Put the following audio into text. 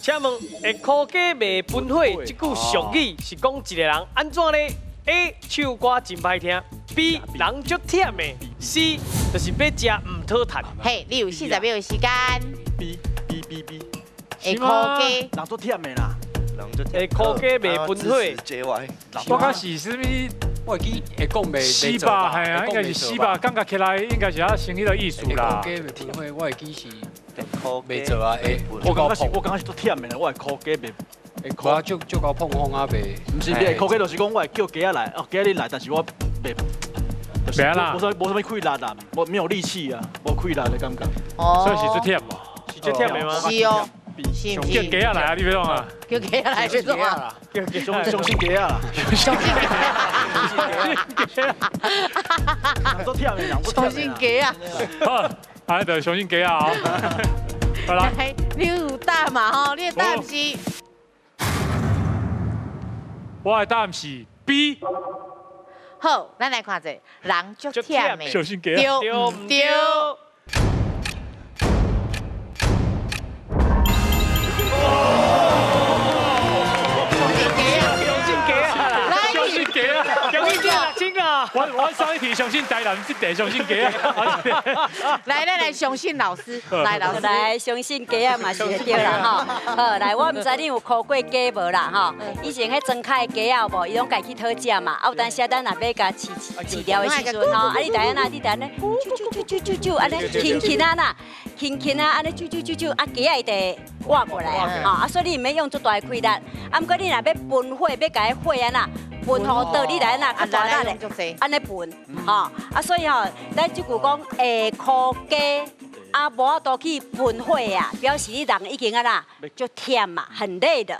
請問會箍雞袂噴火這句俗語是講一個人按怎呢？A 唱歌真歹聽，B 人足忝的，C 就是欲食毋討趁。嘿，你有40秒的時間。 B B B B，會箍雞，人足忝的啦。會箍雞袂噴火。我感覺是啥物？我會記會講袂是吧？係啊，應該是是吧？感覺起來應該是啊，成彼個意思啦。雞袂噴火，我會記是袂做啊，會。我感覺是足忝的，我會箍雞袂。會箍足足夠碰風啊，袂。毋是，你會箍雞就是講我會叫雞仔來，哦，雞仔你來，但是我袂。袂啦，無啥物氣力啦，無沒有力氣啊，無氣力的感覺。哦。所以是足忝嘛？是足忝的嗎？是哦。是毋是？叫雞仔來啊！你欲創啊？叫雞仔來欲創啊？叫雞相信雞仔啦。相信雞仔。人足忝的，人足忝的。相信雞仔。好，啊，就相信雞仔哦。好啦。來，你有答嘛？吼，你的答案是？我的答案是 B。好，咱來看者，人足忝的，相信雞仔。對毋對？相信雞仔，相信雞仔，相信雞仔，真啊！我上一題相信台南，這題相信雞仔。來來來，相信老師，來老師，來相信雞仔嘛是會對啦吼。好，來，我毋知你有箍過雞無啦吼。以前彼莊跤的雞仔有無？伊攏家己去討食嘛。啊，有當時咱若欲共飼飼料的時陣吼，啊，你著按怎？你著按呢？啾啾啾啾啾，按呢輕輕啊啦，輕輕啊，按呢啾啾啾啾，啊，雞仔伊就會活過來啊。吼，啊，所以你毋免用足大的氣力。啊，毋過你若欲噴火，欲共彼火按怎？噴予倒，你來按怎較大力咧？按呢噴，吼啊，所以吼，咱這句講會箍雞啊，無法度去噴火啊，表示你人已經按怎，足忝嘛，很累的。